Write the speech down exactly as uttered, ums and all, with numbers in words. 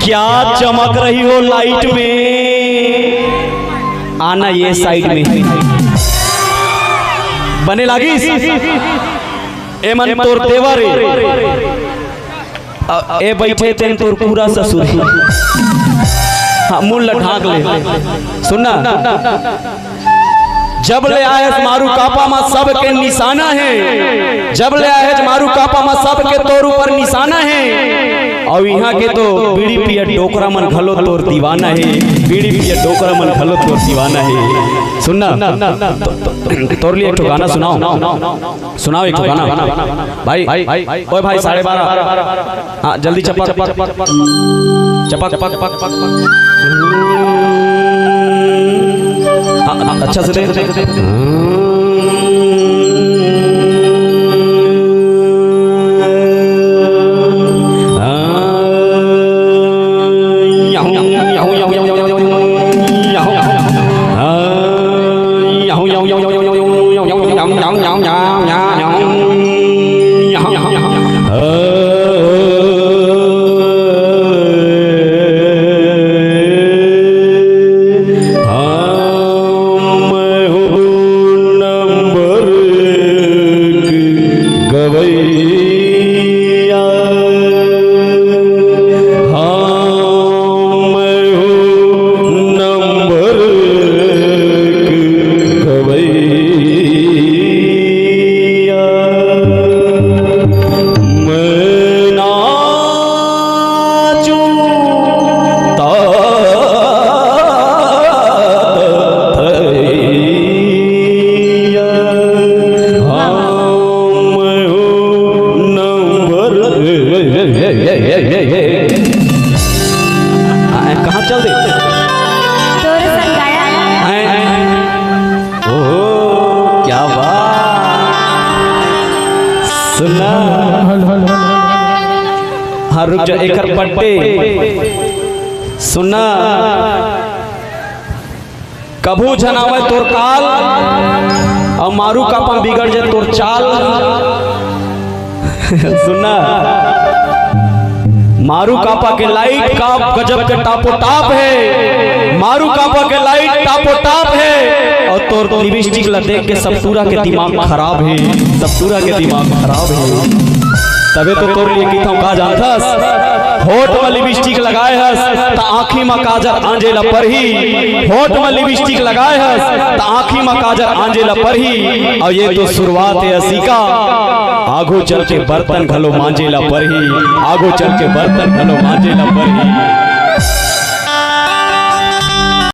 क्या चमक रही हो लाइट में, आना ये साइड में। बने लागिस? एमन तोर देवर ए। अ, ए बइठे तेन तोर पूरा ससुर। हाँ, मुंह ल ढांक ले। सुन ना, जब ले आए हस मारू कापा मा सबके निशाना हे, जब ले आए हस मारू कापा मा सबके तोर ऊपर निशाना हे। अउ इहाँ के तो बीड़ी पिया डोकरा मन घलो तोर दीवाना हे, बीड़ी पिया डोकरा मन घलो तोर दीवाना हे। सुन ना, तो, तो, तोर लिए एक ठो गाना सुनाओ, सुनाओ एक ठो गाना। भाई, ओए भाई, साढ़े बारह। हाँ, जल्दी चपक। चपक। हाँ, हाँ, अच्छा से दे। हाँ, मैं हूँ नंबर एक गवैया। हाँ, मैं हूँ नंबर एक गवैया। मैं नाचूं तात थैया। हाँ, मैं हूँ नंबर। आए, कहाँ चल दे? तोरे संग गाया। आए, आए। ओहो, क्या बात। सुनना। हाँ, रुक जा, एकर बर्थडे। सुनना। कभू झन आवय तोर काल, अउ मारू कापा बिगड़ जाय तोर चाल। सुनना, मारू कापा के लाइट का गजब के टापो टाप हे, मारू कापा के लाइट टापो टाप हे, अउ तोर लिपस्टिक ला देख के सब टूरा के दिमाग खराब हे, सब टूरा के दिमाग खराब हे। तभे तो तोर लिए कहिथंव, का जानथस, होठ म लिपस्टिक लगाए हस, त आँखी म काजर आंजे ल परही। होठ म लिपस्टिक लगाए हस, त आँखी म काजर आंजे ल परही। अउ ये तो शुरुआत हे असिका, आघू चल के बर्तन घलो मांजे ल परही, आघू चल के बर्तन घलो मांजे ल परही।